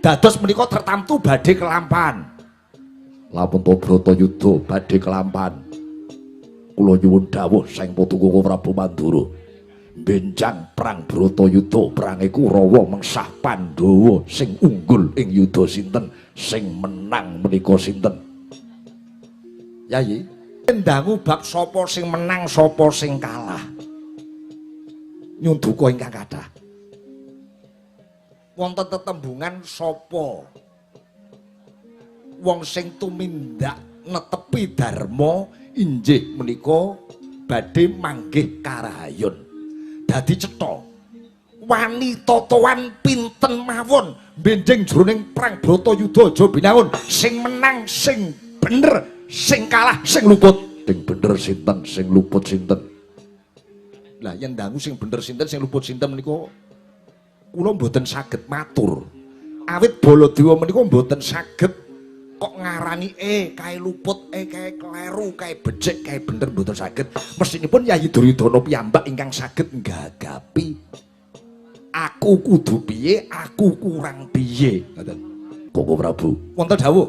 Dados menika tertamtu badhe kelampan. Lamun to Bratayuda badhe kelampan. Kula nyuwun dawuh Sang Paduka Prabu Mandura. Benjang perang Bratayuda, perange Kurawa mengsah Pandhawa, sing unggul ing yuda sinten, sing menang menika sinten? Yayi, ndangu bab sapa sing menang, sapa sing kalah. Nyun duka ingkang kathah. Wonten tetembungan sapa wong sing tumindak netepi dharma injih menika badhe manggih karahayon. Dadi cetha wani totoan pinten mawon benjing jroning perang Bratayuda aja binangun, sing menang sing bener, sing kalah sing luput. Sing bener sinten, sing luput sinten? Lah yen dangu sing bener sinten, sing luput sinten menika kula mboten saged matur. Awit Baladewa menika mboten saged kok ngarani kae luput, kae kleru, kae becik, kae bener, mboten saged. Mestinipun Yayi Duryudana piyambak ingkang saged nggagapi aku kudu piye, aku kurang piye. Ngoten. Koko Prabu, wonten dawuh.